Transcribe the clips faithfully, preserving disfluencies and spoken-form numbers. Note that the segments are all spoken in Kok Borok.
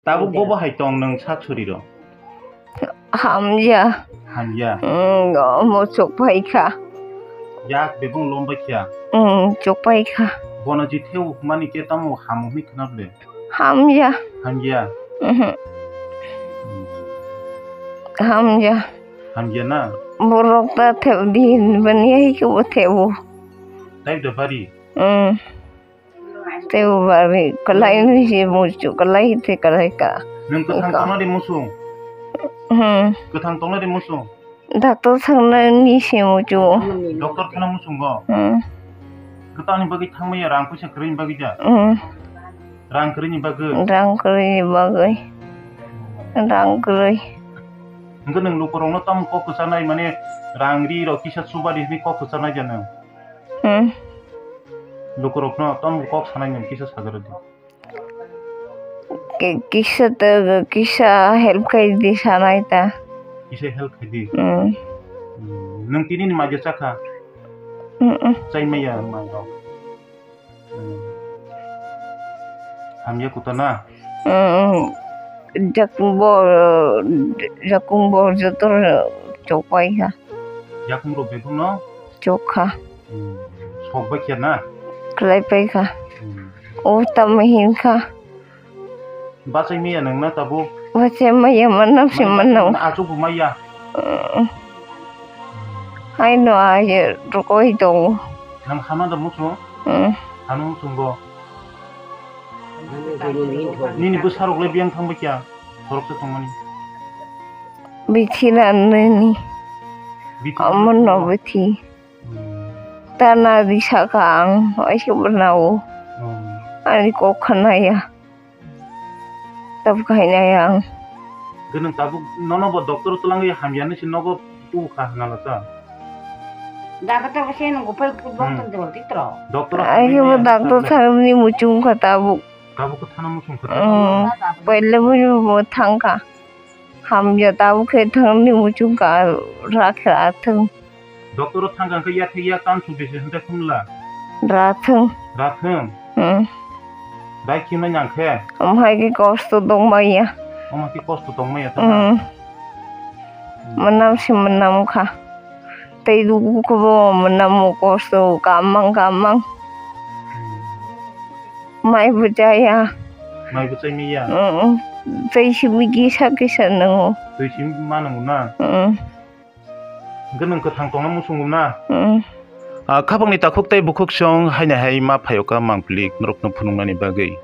Tabuk bobo hai tong nwng sak sori rw? Hamya. Hamya. Hmm, omo chukpai kha. Yak bebung lom bai kha. Hmm, chukpai kha. Bono je theu mani khe tamo ham hwnwi khna le? Hamya. Hamya. Mhm. Hmm. Hamya. Hamya na? Borok ta theu di hinmani hai khe bo theu. Tai da bari? Hmm. Tei bo bari kwlai ni se muchung kwlai tei kwlai ka. Nwng kwthang tongna de muchung? Hmm. Kwthang tongna de muchung? Doctor thangna ni se muchung. Doctor thangna muchung go? Hmm. Kwthang ni bagwi thangmaya rang puisa kwrwi ni bagwi ja? Hmm. Rang kwrwi ni bagwi? Rang kwrwi ni bagwi. Rang kwrwi. Hwnkhe nwng lukurokno tamo kok kwchanai mane rang ri rok kisa chuba di hwnwi kok kwchanai ja nwng? Hmm. Lukurokno tamo kok sanai nwng kisa sagarodi. Ki-, kisa ta, kisa help khai di sanai ta. Kisa help khai di. Hmm. Hmm. Nwng tini ni majo chakha? Hmm, hmm. Chai maya mai rok. Hmm. Hamya kuta na? Hmm. Jakung bo, jakung bo joto chokpai kha. Jakung rok bebung no? Chokha. Hmm. Sok bai kha na? Kwlai pai kha. Hmm. O tamo hin kha. Bachai maya nwng na tabuk? Bachai maya manam si manam. Achuk bo maya. Hmm. Haino aye rokoi tongo. Nang hama da muchung? Hmm. Hama muchung bo. Nini bwsarok le biyang thang bai kya? Khoroksa tongmani. Bithi na nini. Bithi. Amo no bithi. Hmm. Tana di saka ang, aise bernao. Hmm. Ani kok khanaya. Tabuk hai nai ang. Gwnang tabuk nono bo doctor twlangwi hamya hinwi se nogo tubu kha hwnala sa. Doctor bo se nungkhe phai kutbok Hmm. tong tong titro. Doctor Ai hamya bo hinwi doctor sa. Thangni muchung kha tabuk. Tabuk khe thana muchung kha. Hmm. Paila bo bo thang kha. Hamya tabuk khe thangni muchung kha rakhe athung. Doctor o thang kha khe yathek yak tan suk de se hwnta khumla. Rathung. Rathung. Hmm. Dai khimnai nang khe. Omo hai khe kosto tong maya. Omo hai khe kosto tong maya ta. Hmm. Hmm. Mwnam se mwnam kha. Tei dugu khe bo mwnam kosto kamang kamang. Hmm. Mai bo chaya. Mai bo chai maya. Hmm. Tei simi kisa kisa nango. Tei simi ma nango na. Hmm. Hwnkhe nwng kwthang tongna muchungo na? Mm. Ah, khapangni takhuk tei bukhuk chwng haino hai ma phaio ka mangpili norokno phunuknani bagwi.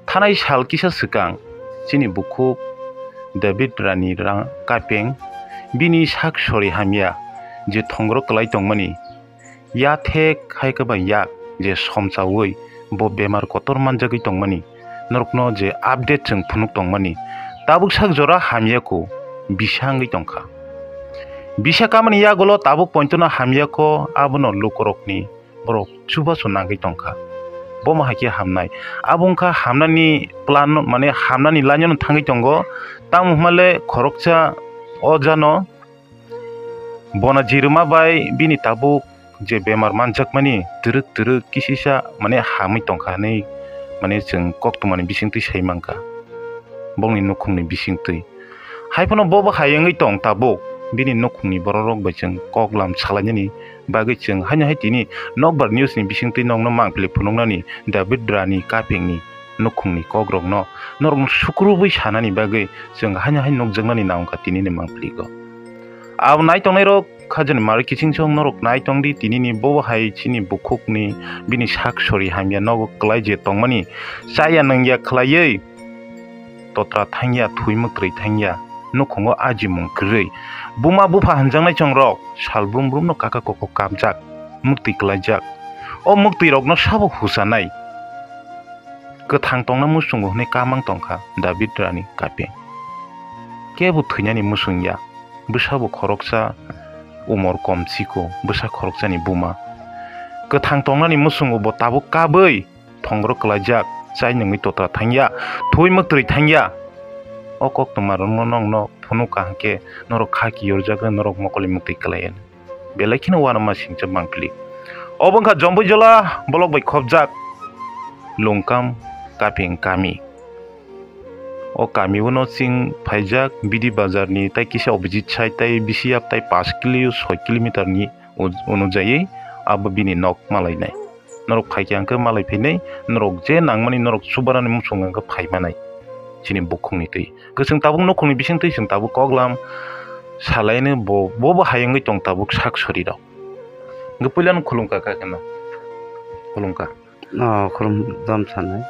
Thanai sal kisa swkang chini bukhuk David Rani Ra-, Kapeng bini sak sori hamya je thongro kwlai tongmani. Yathek hai kwbang yak je somchaui bo bemar kotor manjagwi tongmani, norokno je update chwng phunuk tongmani, tabuk sak jora hamya kho bisa wngwi tongkha. Bisa kamani yagulo tabuk pointono hamya kho, abono lukurokni borok chubachu nangwi tongkha. Bomo hai khe hamnai. Abo wngkha hamnani plan, mane hamnani line-o thangwi tongo. Tamo hwnmale khoroksa o jano Bona jirima bai bini tabuk je bemar manjakmani twrwk twrwk kisisa mane hamwi tongkha hinwi mane chwng koktwmani bisingtwi sai mankha, bongni nukhungni bisingtwi. Haiphano bobo hai wngwi tong tabuk, bini nukhungni bororok bai chwng koklam salainani bagwi chwng haino hai tini Nokbar News ni bisingtwi nokno mangpili phunuknani David Rani Kapengni nukhungni kokrokno norokno sukrubwi sanani bagwi chwng haino hai nukjaknani nangkha tinini mangpiligo. Abo nai tongnairok khajani mari kiching chong norok nai tongdi, tinini bo hai chini bukhukni bini sak sori hamya nogo kwlai je tongmani chaya nungya khwlaiwi totra thangya, thwi mwkrwi thangya, nukhungo ajimung kwrwi. Buma bupha hwnjaknai chongrok sal brum brumno kaka koko kapjak, muktwi kwlaijak. O muktwirokno sabo huchanai. Kwthang tongna muchungo hwnwi kamang tongkha David Rani Kapeng. Kebo thwinani muchung ya, bwsabo khoroksa umor kom chiko, bwsa khoroksani buma. Kwthang tongnani muchungo bo tabuk kabwi thongro kwlaijak, chai nungwi totra thangya, thwi mwktwrwi thangya. O koktwmarokno nokno phunuk kaham khe norok kha kiyorjagwi norok mokoli muktwi kwlaiya. Belai kheno uanama singcha mangpili. Obo wngkha Jomboijola block bai khopjak Lungkam Kaping kami. O kami o no chwng phaijak, Bidi Bazar ni tai kisa opposite side, tai bisi yak tai pash kilo, soi kilometer ni u-, unujaiwi abo bini nok malainai. Norok phaikhe ang khe malai phinai, norok je nangmani norok chubanani muchung ang khe phaimanai. Chini bukhukni twi. Khe chwng tabuk nukhungni bising twi chwng tabuk koklam salaino bo, bo bo hai wngwi tong tabuk sak sori rok. Hwnkhe puilano khulumkha kha kheno. Khulumkha. Oh, khulum dam sanai.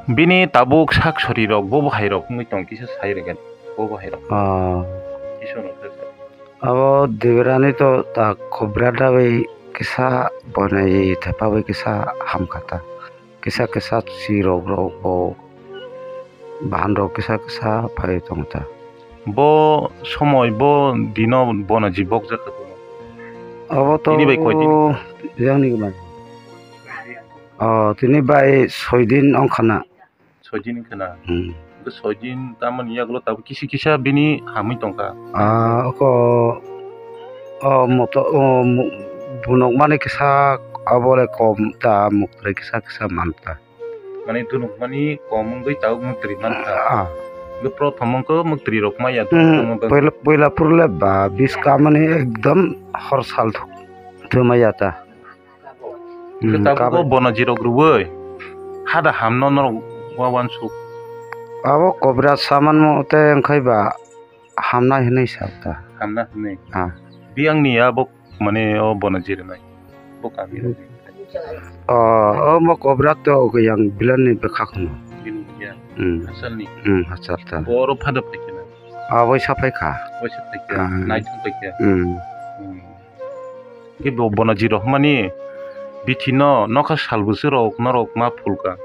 Bini tabuk sak sori rok, bo bo hai rok wngwi tong kisa sai rwgani. Bo bo hai rok. Oh. Kisa no khe. Abo Deberani to ta kobra da bai kisa bonai thapa bai kisa hamkha ta. Kisa kisa chirok rok bo bahan rok kisa kisa phai tong ta. Bo somoi bo dino bono jibok jak ta. Abo to tini bai koi din? Yang ni gwnang. Oh, tini bai soi din ongkhana. Soi din wngkha na? Hmm. Hwnkhe soi din tamoni yagulo tabuk kisi kisa bini hamwi tongkha. Ah, oko, o moto, o mu-, bunok mani kisa abo le kom ta, muktri kisa kisa man ta. Mane dunuk mani kom wngwi tabuk muktri man kha. Ah. Hwnkhe prothom wngkha muktri rok maya. Hmm, tongma bagwi. Poila, poila phuru le ba biska mani ekdom hor sal thuk thumaya ta. Khe hmm, tabuk kabai. Bo bono jirok rwui hada hamno norok wa wansuk. Abo kobra samanmo tei wngkhai ba hamnai hwnwi sa ta. Hamna hwnwi. Ah. Biyangni abo mane o bono jirwnai. Bo kami rok. O, omo kobra to yang bilanni bwkhak hwno. Bini ya. Hmm. Hasalni. Hmm, hasal ta. Bo oro phada phaikhe na. Ah, waisa phaikha. Waisa phaikha. Ah. Naithok phaikha. Hmm. Hmm. Hwnkhe bo bono jirok hwnmani bithi no nokha sal bwswk rok norok ma phulkha.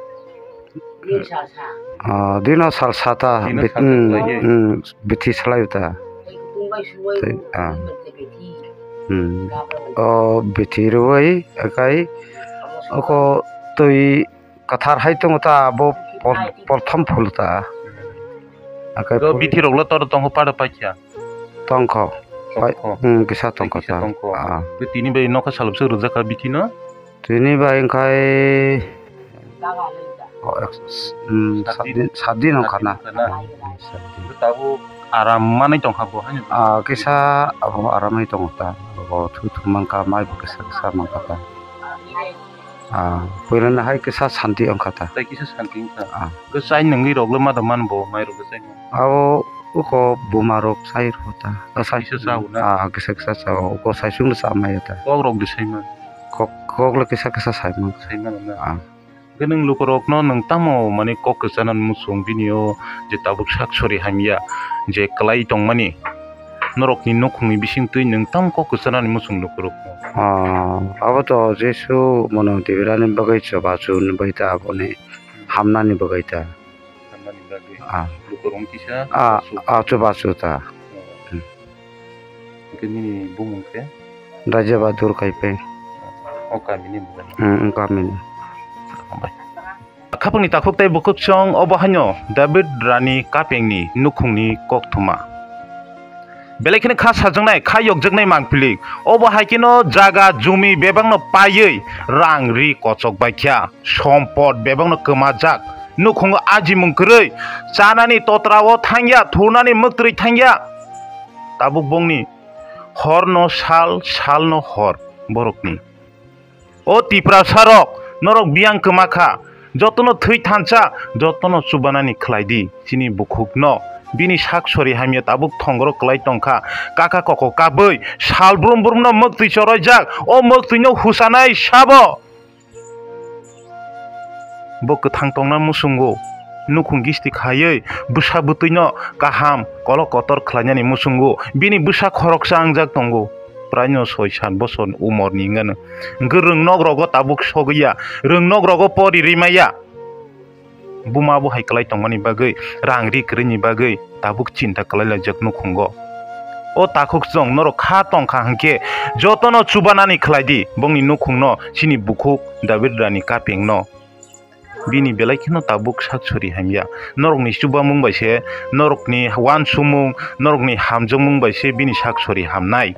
Ah, dino sal sata. Dino bit-, sal mm, sata, mm, bithi salai ta. Tei, ah. Mm. O bithi rwui akai oko twi kwthar hai tongo ta, abo por-, porthom phul ta. Akai do pul- bithi rok le tor tongo pada paikha. Tongkho. Pai-, tongkho. Hmm, kisa tongkho ta. Kisa tongkho. Ah. Be tini bai nokha salbwswk rwjak kha bithi no? Tini bai wngkhai, oh, ek-, hmm, sat din, sat din wngkha na. Sat din wngkha na. Hmm, sat din. Be tabuk aram manwi tongkha bo haino? Ah, kisa abo aramwi tongo ta. Abo thu thu mankha, mai bo kisa kisa mankha ta. Ah, puila na hai kisa santi wngkha ta. Tai kisa santi wngkha. Ah. Khe chai nungwi rok le ma da man bo, mai rok le chai man. Abo uko buma rok chai rw ta. Kisa chao na? Ah, kisa kisa chao. Uko sai sung le cha maya ta. Kok rok de sai man. Kok, kok le kisa kisa sai man. Sai man na. Ah. Khe nung luku rok no nung tamo mane kok kwchana ni muchung bini o je tabuk sak sori hamya je kwlai tongmani. Norokni nukhungni bisingtwi nwng tamo kok kwchanani muchung nukhurokno? Ah, abo to Jesu bono Deberani bagwi chubachu ni bagwi ta, aboni hamnani bagwi ta. Hamnani bagwi. Ah. Lukurok kisa. Ah, chubachu. Ah, chubachu ta. Oh. Hmm. Hwnkhe nini bumung khe? Raja Bahadur Kaipe. O kamini bumung. Hmm, kamini. Hambai. Khapangni takhuk tei bukhuk song obo haino David Rani Kapengni nukhungni kokthuma. Belai kheno kha sajaknai, kha yokjaknai mangpilik. Obo hai kheno jaga jumi bebakno paiwi rang ri kochok baikha, sompot bebakno kwmajak, nukhungo ajimung kwrwi, chanani totrao thangya, thurnani mwktwi thangya. Tabuk bongni horno sal, salno hor borokni. O Tiprasa rok, norok biyang kwma kha, jotono thwi thansa, jotono chubanani khlai di, chini bukhukno. Bini sak sori hamya tabuk thongoro kwlai tong kha, kaka koko kabwi, sal brum brumno mwktwi choroijak, o mwktwino husanai sabo. Bo kwthang tongna muchungo, nukhung gisti khaiwi bwsa bwtwino kaham kolok kotor khlainani muchungo, bini bwsa khoroksa wngjak tongo. Praino soi sat bosor umorni wngano. Hwnkhe rwngnok rogo tabuk sogwi ya, rwngnok rogo pori rimaya. Buma bo hai kwlai tongmani bagwi, rang ri kwrwini bagwi tabuk chinta kwlai laijak nukhungo. O takhuk chwng norok kha tong kha hwnkhe jotono chubanani khlai di, bongni nukhungno chini bukhuk David Rani Kapengno. Bini belai kheno tabuk sak sori hamya. Norokni chubamung bai se, norokni uansukmung, norokni hamjakmung bai se bini sak sori hamnai.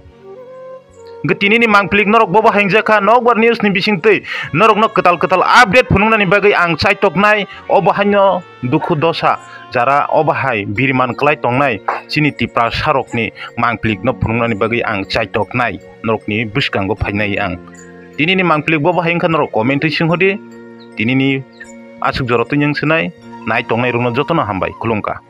Hwnkhe tinini mangpili norok bobo haingjak kha, nokbar news ni bisingtwi norokno kwtal kwtal update phunuknani bagwi ang chaitoknai. Obo haino dukhu dosa jara obo hai biriman kwlai tongnai chini Tiprasa rokni mangpili no phunuknani bagwi ang chaitoknai, norokni bwskango phainai ang. Tinini mangpili bobo hai wngkha norok comment twi swnghodi. Tinini aswk jora twi wng swnai, nai tongnai rokno jotono hambai, khulumkha.